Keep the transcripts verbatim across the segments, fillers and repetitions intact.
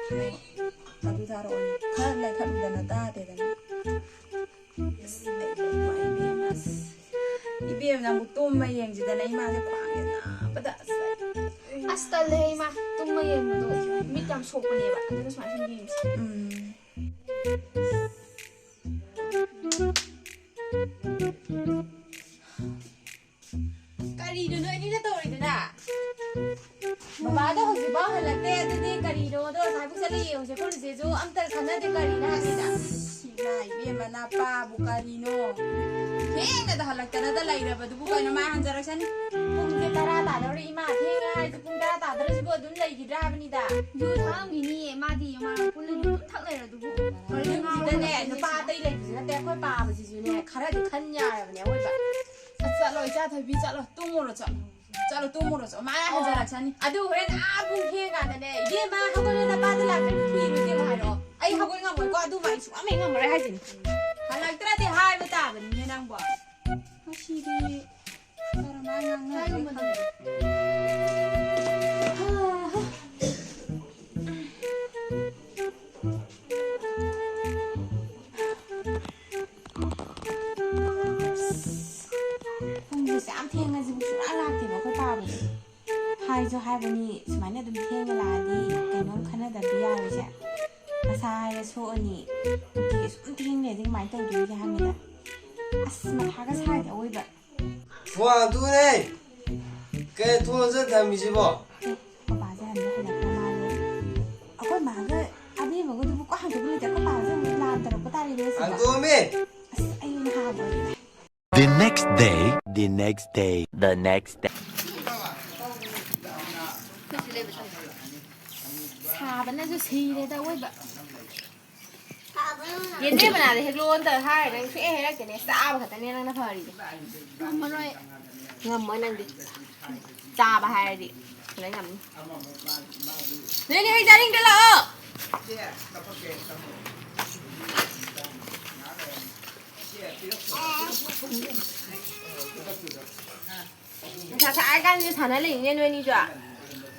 ꯑꯗꯨ ꯊꯥꯔꯛꯑꯣꯅꯦ꯫ ꯈꯔ ꯂꯩꯈꯠꯂꯨꯗꯅ ꯇꯥꯗꯦꯗꯅ꯫ ꯑꯁ, ꯑꯩ ꯏꯕꯦꯝꯃ, ꯑꯁ꯫ ꯏꯕꯦꯝꯃ, ꯅꯪꯕꯨ ꯇꯨꯝꯕ ꯌꯦꯡꯁꯤꯗꯅ ꯏꯃꯥꯁꯦ ꯈ꯭ꯋꯥꯡꯁꯦ ꯅꯥꯕꯗ꯫ ꯑꯁ, ꯑꯁ, ꯇꯜꯂꯦ ꯏꯃꯥ꯫ ꯇꯨꯝꯕ ꯌꯦꯡꯕꯗꯣ ꯃꯤꯠ ꯌꯥꯝ ꯁꯣꯛꯄꯅꯦꯕ꯫ ꯑꯗꯨꯅ ꯁꯨꯃꯥꯏꯅ ꯁꯨꯝ ꯌꯦꯡꯁꯤ꯫ ꯎꯝ꯫ ꯀꯔꯤꯅꯣ ꯅꯣꯏ ꯑꯅꯤꯅ ꯇꯧꯔꯤꯗꯨꯅ? ꯕꯕꯥꯗꯣ ꯍꯧꯖꯤꯛꯐꯥꯎ ꯍꯜꯂꯛꯇꯦ, ꯑꯗꯨꯗꯤ ꯀꯔꯤꯅꯣꯗꯣ ꯑꯁꯥꯏꯕꯨꯛ ꯆꯠꯂ ꯌꯦꯡꯉꯨꯁꯦ ꯈꯣꯠꯂꯨꯁꯦꯁꯨ ꯑꯝꯇ ꯈꯟꯅꯗꯦ, ꯀꯔꯤꯅꯣ ꯍꯥꯏꯕꯅꯤꯗ? ꯏꯃꯥ ꯏꯕꯦꯝꯃ, ꯅꯄꯥꯕꯨ ꯀꯔꯤꯅꯣ? ꯊꯦꯡꯅꯗ ꯍꯜꯂꯛꯇꯅꯗ ꯂꯩꯔꯕꯗꯨꯕꯨ ꯀꯩꯅꯣ? ꯃꯥ ꯍꯟꯖꯔꯛꯁꯅꯤ꯫ ꯄꯨꯡꯁꯦ ꯇꯔꯥ ꯇꯥꯗꯧꯔꯦ ꯏꯃꯥ, ꯊꯦꯡꯉꯦ ꯍꯥꯏꯔꯁꯨ ꯄꯨꯡ ꯇꯔꯥ ꯇꯥꯗꯧꯔꯁꯤꯕꯨ ꯑꯗꯨꯝ ꯂꯩꯈꯤꯗ꯭ꯔꯥ ꯍꯥꯏꯕꯅꯤꯗ? ꯌꯨ ꯊꯛꯑꯝꯈꯤꯅꯤꯌꯦ, ꯃꯥꯗꯤ ꯃꯥ ꯄꯨꯜꯂ ꯌꯨ ꯑꯗꯨꯝ ꯊꯛ ꯂꯩꯔꯗꯨꯕꯨ꯫ ꯌꯨꯝꯁꯤꯗꯅꯦ ꯅꯨꯄꯥ ꯑꯇꯩ ꯂꯩꯕꯁꯨ ꯅꯠꯇꯦ, ꯑꯩꯈꯣꯏ ꯄꯥꯕꯁꯤꯁꯨꯅꯦ ꯈꯔꯗꯤ ꯈꯟ ꯌꯥꯔꯕꯅꯦ ꯑꯋꯣꯏꯕ꯫ ꯑꯁ, ꯆꯠꯂꯣ, ꯏꯆꯥ ꯊꯣꯏꯕꯤ, ꯆꯠꯂꯣ, ꯇꯨꯝꯃꯨꯔꯣ, ꯆꯠꯂꯣ꯫ ꯆꯠꯂꯣ, ꯇꯨꯝꯃꯨꯔꯣ, ꯆꯠꯂꯣ꯫ ꯃꯥ ꯍꯟꯖꯔꯛꯁꯅꯤ꯫ ꯑꯗꯨ ꯍꯣꯔꯦꯟ ꯑꯥ ꯄꯨꯡ ꯊꯦꯡꯉꯀꯥꯟꯗꯅꯦ, "ꯏꯕꯦꯝꯃ, ꯍꯧꯒꯠꯂꯣ, ꯅꯄꯥꯗꯣ ꯂꯥꯛꯈ꯭ꯔꯦ, ꯊꯤꯔꯨꯁꯦ" ꯑꯃꯨꯛ ꯍꯥꯏꯔꯛꯑꯣ꯫ ꯑꯩ ꯍꯧꯒꯠ ꯉꯝꯃꯣꯏꯀꯣ, ꯑꯗꯨꯃ ꯑꯩ ꯁꯨꯡꯉꯝ ꯍꯦꯛ ꯉꯝꯃꯔꯣꯏ ꯍꯥꯏꯁꯤꯅꯤ꯫ ꯍꯜꯂꯛꯇ꯭ꯔꯗꯤ ꯍꯥꯏꯕ ꯇꯥꯕꯅꯤꯅꯦ ꯅꯪꯕꯣ꯫ ꯉꯁꯤꯗꯤ ꯀꯔꯝꯍꯥꯏꯅ ꯉꯥꯡꯅꯗꯣꯏꯅꯣ ꯈꯪꯗꯦ꯫ ꯄꯨꯡꯁꯤꯁꯨ ꯌꯥꯝ ꯊꯦꯡꯉꯁꯤꯕꯨ ꯁꯨꯡꯂꯥꯛ ꯂꯥꯛꯇꯦꯕ ꯑꯩꯈꯣꯏ ꯄꯥꯕꯗꯣ꯫ ꯍꯥꯏꯁꯨ ꯍꯥꯏꯕꯅꯤ, ꯁꯨꯃꯥꯏꯅ ꯑꯗꯨꯝ ꯊꯦꯡꯅ ꯂꯥꯛꯑꯗꯤ ꯀꯩꯅꯣꯝ ꯈꯟꯅꯗꯕꯗꯤ ꯌꯥꯔꯣꯏꯁꯦ꯫ ꯃꯁꯥ ꯍꯥꯏꯔ ꯁꯣꯛꯑꯅꯤ꯫ ꯅꯨꯡꯇꯤꯒꯤ ꯁꯨꯝ ꯊꯦꯡ ꯂꯩꯔꯗꯤ ꯀꯃꯥꯏꯅ ꯇꯧꯗꯣꯏꯅꯣ ꯍꯥꯏꯕꯅꯤꯗ꯫ ꯑꯁ, ꯃꯊꯥꯒ ꯁꯥꯏꯗ ꯑꯋꯣꯏꯕ꯫ ꯐꯣꯟ ꯑꯗꯨꯅꯦ꯫ ꯀꯩ ꯊꯣꯡ ꯂꯣꯟꯖꯜ ꯊꯝꯃꯤꯁꯤꯕꯣ? ꯑꯦ, ꯑꯩꯈꯣꯏ ꯄꯥꯁꯦ ꯍꯟꯗꯤ ꯍꯜꯂꯛꯇ꯭ꯔ ꯃꯥꯜꯂꯦ꯫ ꯑꯩꯈꯣꯏ ꯃꯥꯒ ꯑꯕꯦꯝꯃꯒꯗꯨꯕꯨ ꯀꯣꯛ ꯍꯥꯡꯗꯣꯛꯄ ꯂꯩꯇꯦ꯫ ꯑꯩꯈꯣꯏ ꯄꯥꯁꯦ ꯑꯃꯨꯛ ꯂꯥꯟ ꯇꯧꯔꯛꯄ ꯇꯥꯔꯦꯅꯦ ꯁꯤꯗ꯫ ꯍꯥꯡꯗꯣꯛꯑꯝꯃꯦ꯫ ꯑꯁ, ꯑꯩ ꯑꯣꯏꯅ ꯍꯥꯡꯉꯒꯦ꯫ The next day, the next day, the next day. ꯁꯥꯕꯅꯁꯨ ꯁꯤꯔꯦꯗ ꯑꯋꯣꯏꯕ꯫ ꯌꯦꯟꯗꯦꯝ ꯃꯅꯥꯗ ꯍꯦꯛꯂꯛꯑꯣꯅ ꯍꯥꯏꯔꯒ ꯅꯪ ꯁꯨꯡꯍꯦꯛ ꯍꯦꯛꯂꯛꯇꯦꯅꯦ꯫ ꯆꯥꯕ ꯈꯛꯇꯅꯦ ꯅꯪꯅ ꯐꯔꯤꯗꯣ꯫ ꯉꯝꯃꯔꯣꯏ꯫ ꯉꯝꯃꯣꯏ ꯅꯪꯗꯤ꯫ ꯆꯥꯕ ꯍꯥꯏꯔꯗꯤ ꯂꯣꯏ ꯉꯝꯅꯤ꯫ ꯅꯣꯏꯅꯤ ꯍꯩ ꯆꯥꯅꯤꯡꯗ ꯂꯥꯛꯑꯣ꯫ ꯅꯨꯡꯁꯥ ꯁꯥꯔꯀꯥꯟꯁꯤꯗ ꯁꯥꯟꯅ ꯂꯩꯅꯦ ꯅꯣꯏꯅꯤꯁꯨ꯫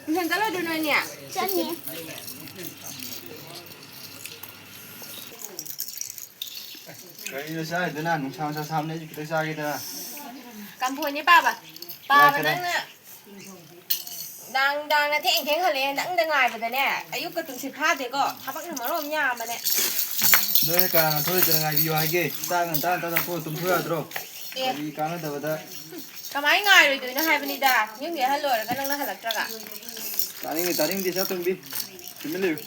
ꯇꯨꯏꯁꯟ ꯆꯠꯂꯣꯏꯗ꯭ꯔꯣ ꯅꯣꯏꯅꯤ? ꯆꯠꯅꯤ꯫ ꯀꯔꯤꯅꯣ ꯆꯥꯔꯤꯗꯨꯅ? ꯅꯨꯡꯁꯥ ꯅꯨꯡꯁꯥ ꯁꯥꯕꯅꯦ, ꯑꯩꯁꯨ ꯈꯤꯇꯪ ꯆꯥꯒꯦꯗꯅ꯫ ꯀꯝꯐꯣꯏꯅꯦ ꯄꯥꯕ꯫ ꯄꯥꯕ ꯀꯗꯥꯏ, ꯀꯗꯥꯏ? ꯅꯪꯅ ꯅꯨꯡꯗꯥꯡ ꯅꯨꯡꯗꯥꯡꯅ ꯊꯦꯡ ꯊꯦꯡ ꯍꯜꯂꯛꯑꯦ, ꯅꯪꯗ ꯉꯥꯏꯕꯗꯅꯦ ꯑꯌꯨꯛꯀ ꯇꯨꯝꯁꯤꯠ ꯐꯥꯗꯦꯀꯣ, ꯊꯕꯛꯅ ꯃꯔꯣꯟ ꯑꯃ ꯌꯥꯝꯕꯅꯦ꯫ ꯅꯣꯏꯅ ꯀꯅꯥꯅ ꯊꯣꯛꯂꯛꯇꯅ ꯉꯥꯏꯕꯤꯌꯨ ꯍꯥꯏꯒꯦ? ꯆꯥꯛ ꯉꯟꯇꯥ ꯉꯟꯇꯥ ꯆꯥꯊꯣꯛꯑ ꯇꯨꯝꯊꯣꯛ ꯌꯥꯗ꯭ꯔꯣ? ꯑꯦ꯫ ꯀꯔꯤ ꯀꯥꯟꯅꯗꯕꯗ꯫ ꯀꯃꯥꯏ ꯉꯥꯏꯔꯣꯏꯗꯣꯏꯅꯣ ꯍꯥꯏꯕꯅꯤꯗ, ꯌꯨꯝꯒꯤ ꯑꯍꯜ ꯑꯣꯏꯔꯒ ꯅꯪꯅ ꯍꯜꯂꯛꯇ꯭ꯔꯒ꯫ ꯇꯥꯅꯤꯡꯗꯦ, ꯇꯥꯅꯤꯡꯗꯦ, ꯏꯆꯥꯇꯣꯝꯕꯤ꯫ ꯇꯨꯃꯤꯟ ꯂꯩꯌꯨ꯫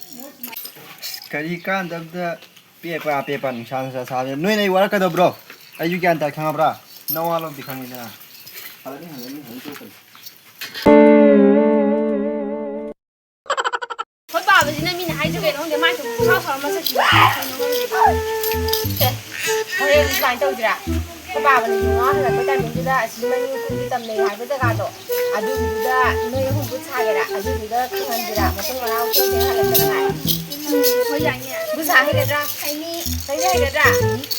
ꯀꯔꯤ ꯀꯥꯟꯗꯕꯗ ꯄꯦꯄꯥ ꯄꯦꯄꯥ ꯅꯨꯡꯁꯥ ꯅꯨꯡꯁꯥ ꯁꯥꯕꯁꯦ꯫ ꯅꯣꯏꯅ ꯑꯩ ꯋꯥꯔꯛꯀꯗꯕ꯭ꯔꯣ? ꯑꯩꯁꯨ ꯒ꯭ꯌꯥꯟ ꯇꯥꯏ, ꯈꯪꯉꯕ꯭ꯔꯥ? ꯅꯋꯥ ꯂꯧꯗꯦ ꯈꯪꯉꯤꯗꯅ꯫ ꯍꯜꯂꯅꯤ, ꯍꯜꯂꯅꯤ, ꯍꯜꯂꯅꯤ, ꯇꯣꯛꯀꯅꯤ꯫ ꯑꯩꯈꯣꯏ ꯄꯥꯕꯁꯤꯅ ꯃꯤꯅ ꯍꯥꯏꯁꯦ ꯀꯩꯅꯣ ꯈꯪꯗꯦ, ꯃꯥꯏ ꯊꯣꯛꯄ ꯄꯨꯡꯁꯥꯎ ꯁꯥꯎꯔ ꯃꯁꯛꯁꯤꯡꯗꯨ ꯀꯩꯅꯣ ꯈꯪꯗꯦ꯫ ꯑꯦ, ꯍꯣꯔꯦꯟ ꯁꯨꯃꯥꯏꯅ ꯇꯧꯁꯤꯔꯥ? ꯑꯩꯈꯣꯏ ꯄꯥꯕꯅ ꯌꯨꯝ ꯉꯥ ꯍꯜꯂꯛꯄ ꯇꯥꯏꯃꯤꯡꯗꯨꯗ ꯑꯁꯤ ꯃꯅꯤꯡ ꯈꯨꯟꯒꯤ ꯇꯝꯅꯩ ꯍꯥꯏꯕ ꯖꯒꯥꯗꯣ, ꯑꯗꯨꯒꯤꯗꯨꯗ ꯅꯣꯏ ꯑꯍꯨꯝ ꯚꯨꯠ ꯁꯥꯒꯦꯔꯥ? ꯑꯗꯨꯗꯨꯒ ꯈꯪꯍꯟꯁꯤꯔꯥ? ꯃꯇꯨꯡ ꯃꯅꯥꯎ ꯊꯦꯡ ꯊꯦꯡ ꯍꯜꯂꯛꯇꯅꯉꯥꯏ꯫ ꯎꯝ, ꯍꯣꯏ, ꯌꯥꯏꯅꯦ꯫ ꯚꯨꯠ ꯁꯥ ꯍꯩꯒꯗ꯭ꯔꯥ? ꯍꯩꯅꯤ꯫ ꯍꯩꯅꯤ, ꯍꯩꯒꯗ꯭ꯔꯥ?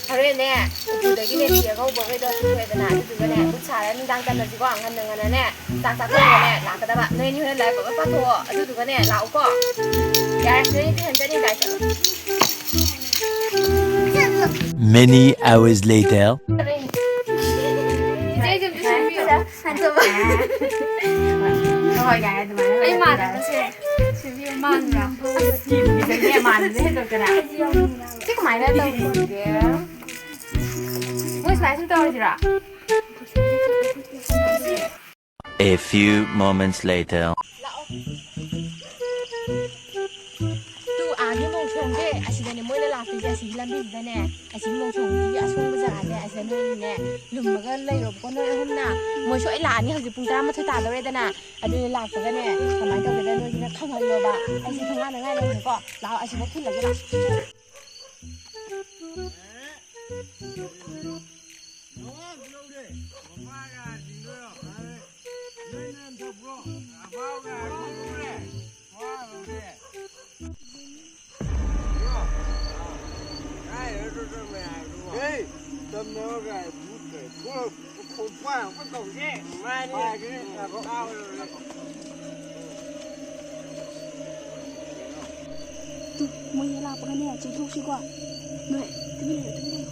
ꯍꯣꯔꯦꯟꯅꯦ, ꯎꯄꯨꯗꯒꯤꯅꯦ ꯐꯤ ꯑꯉꯧꯕꯈꯩꯗꯣ ꯄꯨꯊꯣꯛꯑꯦꯗꯅ, ꯑꯗꯨꯗꯨꯒꯅꯦ, ꯚꯨꯠ ꯁꯥꯔ ꯅꯨꯡꯗꯥꯡ ꯇꯝꯅꯁꯤꯀꯣ, ꯉꯟꯅ ꯉꯟꯅꯅꯦ꯫ ꯆꯥꯛ ꯆꯥꯊꯣꯛꯑꯒꯅꯦ ꯂꯥꯛꯀꯗꯕ꯫ ꯅꯣꯏ ꯑꯅꯤ ꯍꯣꯔꯦꯟ ꯂꯥꯏꯔꯤꯛ ꯄꯥꯊꯣꯛꯑꯣ꯫ ꯑꯗꯨꯗꯨꯒꯅꯦ ꯂꯥꯛꯎꯀꯣ꯫ ꯌꯥꯔꯦ, ꯅꯣꯏ ꯑꯅꯤ ꯇꯨꯏꯁꯟ ꯆꯠꯅꯤꯡꯗꯥꯏ ꯆꯠꯂꯣ꯫ Many hours later. ꯆꯦ, ꯑꯩꯁꯦ ꯑꯝꯇ ꯁꯦꯝꯕꯤꯌꯣ꯫ ꯍꯣꯏ, ꯌꯥꯔꯦ ꯑꯗꯨꯃꯥꯏꯅ꯫ ꯑꯩ ꯃꯥꯟꯕꯁꯦ ꯁꯦꯝꯕꯤꯌꯣ, ꯃꯥꯟꯕ꯭ꯔꯥ? ꯑꯁ, ꯀꯤꯕꯨ ꯀꯤꯖꯩꯅꯦ, ꯃꯥꯟꯕꯁꯦ ꯍꯦꯟꯗꯣꯛꯇꯅ꯫ ꯁꯤ ꯀꯃꯥꯏꯅ ꯇꯧꯔꯤꯒꯦ? ꯃꯣꯏ ꯁꯨꯃꯥꯏꯅ ꯁꯨꯝ ꯇꯧꯔꯁꯤꯔꯣ? A few moments later. ꯂꯥꯛꯑꯣ꯫ ꯇꯨ ꯑꯥꯒꯤ ꯃꯣꯡꯁꯣꯡꯁꯦ ꯑꯁꯤꯗꯅꯦ, ꯃꯣꯏꯅ ꯂꯥꯛꯇꯣꯏꯁꯦ ꯑꯁꯤꯒꯤ ꯂꯝꯕꯤꯁꯤꯗꯅꯦ, ꯑꯁꯤꯒꯤ ꯃꯣꯡꯁꯣꯡꯁꯤꯒꯤ ꯑꯁꯣꯡꯕ ꯖꯒꯥꯁꯦ ꯑꯁꯤꯗ ꯅꯣꯏꯅꯅꯦ ꯂꯨꯝꯃꯒ ꯂꯩꯔꯣꯕꯀꯣ, ꯅꯣꯏ ꯑꯍꯨꯝꯅ꯫ ꯃꯣꯏ ꯁꯣꯏ ꯂꯥꯛꯑꯅꯤ, ꯍꯧꯖꯤꯛ ꯄꯨꯡ ꯇꯔꯥꯃꯥꯊꯣꯏ ꯇꯥꯗꯧꯔꯦꯗꯅ꯫ ꯑꯗꯨꯅ ꯂꯥꯛꯄꯒꯅꯦ ꯀꯃꯥꯏꯅ ꯇꯧꯒꯦꯗ ꯅꯣꯏꯁꯤꯅ ꯈꯪꯍꯜꯂꯣꯕ꯫ ꯑꯩꯁꯦ ꯊꯣꯡꯒꯥꯟꯗ ꯉꯥꯏ ꯂꯩꯔꯦꯀꯣ꯫ ꯂꯥꯛꯑꯣ, ꯑꯁꯤꯐꯥꯎ ꯊꯤꯜꯂꯒꯦ ꯂꯥꯛꯑꯣ꯫ ꯇꯨ, ꯃꯣꯏ ꯍꯦꯛ ꯂꯥꯛꯄꯒꯅꯦ, ꯆꯦꯟꯊꯣꯛꯁꯤꯀꯣ꯫ ꯅꯣꯏ, ꯇꯨꯃꯤꯟ ꯂꯩꯌꯨ, ꯇꯨꯃꯤꯟ ꯂꯩꯌꯨ꯫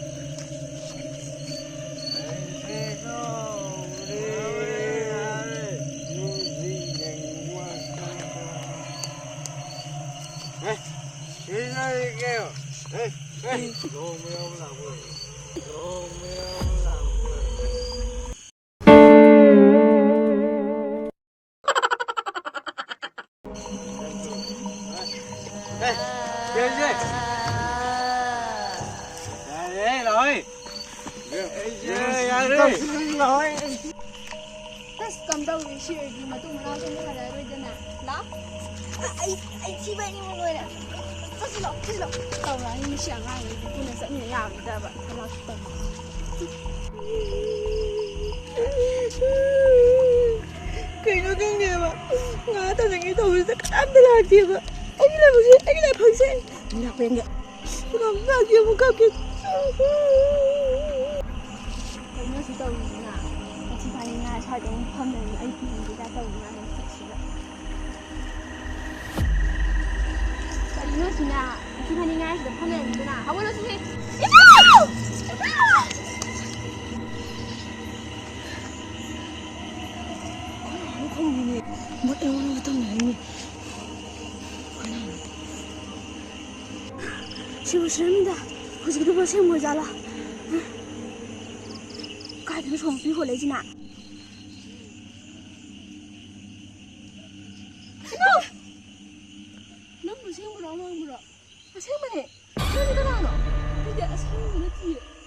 ꯌꯥꯔꯦ, ꯂꯥꯛꯑꯣꯏ꯫ ꯑꯁ, ꯀꯝꯗꯧꯔꯤ? ꯁꯤ ꯑꯣꯏꯔꯗꯤ ꯃꯇꯨꯡ ꯃꯅꯥꯎ ꯁꯣꯝꯗ ꯍꯜꯂꯛꯑꯔꯣꯏꯗꯅ꯫ ꯂꯥꯛ꯫ ꯑꯩ, ꯑꯩ ꯊꯤꯕ ꯑꯩ ꯃꯤꯉꯣꯟ ꯂꯣꯏꯔꯦ꯫ ꯆꯠꯁꯤ ꯂꯥꯛꯑꯣ, ꯆꯠꯁꯤ ꯂꯥꯛꯑꯣ꯫ ꯇꯧꯔꯛꯑꯅꯤ, ꯁꯤ ꯑꯉꯥꯡꯈꯩꯁꯦ ꯄꯨꯟꯅ ꯆꯠꯃꯤꯟꯅ ꯌꯥꯔꯣꯏꯗꯕ꯫ ꯂꯥꯛ꯫ ꯀꯩꯅꯣ ꯈꯪꯗꯦꯕ, ꯉꯥ ꯊꯥꯖꯤꯟꯒꯦ ꯇꯧꯕꯁꯤꯗ ꯀꯅꯥꯝꯇ ꯂꯥꯛꯇꯦꯕ꯫ ꯑꯩꯒꯤ ꯂꯥꯏꯕꯛꯁꯦ, ꯑꯩꯒꯤ ꯂꯥꯏꯐꯝꯁꯦ꯫ ꯃꯤ ꯂꯥꯛꯄ ꯌꯦꯡꯒꯦ꯫ ꯀꯅꯥꯝꯇ ꯂꯥꯛꯇꯦ, ꯑꯃꯨꯛ ꯀꯞꯀꯦ꯫ ꯀꯩꯅꯣ ꯁꯤ ꯇꯧꯔꯤꯁꯤꯅ? ꯃꯊꯤ ꯐꯥꯏꯅꯤꯡꯉꯥꯏ ꯁ꯭ꯋꯥꯏꯗ ꯑꯃꯨꯛ ꯐꯝ ꯂꯩꯔꯝꯃꯤ, ꯑꯩ ꯀꯤꯕꯒꯤ ꯇꯥꯏꯞ ꯇꯧꯔꯤꯁꯤꯅ ꯃꯁꯛꯁꯤꯒ꯫ ꯀꯔꯤꯅꯣ ꯁꯤꯅ? ꯃꯊꯤ ꯐꯥꯏꯅꯤꯡꯉꯥꯏ ꯁꯤꯗ ꯐꯝ ꯂꯩꯔꯝꯃꯤꯗꯨꯅ? ꯍꯧꯒꯠꯂꯣ ꯁꯤꯁꯦ! ꯏꯃꯥ! ꯏꯃꯥ! ꯈꯪꯗꯦꯅꯦ꯫ ꯃꯣꯠ ꯑꯩꯉꯣꯟꯗ ꯇꯝꯅꯔꯤꯅꯦ꯫ ꯀꯅꯥꯅꯣ? ꯁꯤꯕꯨ ꯁꯤꯔꯝꯃꯤꯗ꯫ ꯍꯧꯖꯤꯛꯀꯤꯗꯨꯕꯨ ꯑꯁꯦꯡꯕ ꯑꯣꯏꯖꯥꯠꯂꯥ? ꯀꯥꯏꯗꯅꯣ ꯁꯣꯝ ꯅꯨꯄꯤ ꯍꯣꯜꯂꯛꯏꯁꯤꯅ? ꯏꯃꯥ! ꯅꯪꯕꯨ ꯑꯁꯦꯡꯕꯔꯣ ꯑꯃꯥꯡꯕꯔꯣ? ꯑꯁꯦꯡꯕꯅꯦ꯫ ꯅꯪꯗꯤ ꯀꯅꯥꯅꯣ? ꯑꯩꯗꯤ ꯑꯁꯦꯡꯕ ꯅꯠꯇꯤꯌꯦ꯫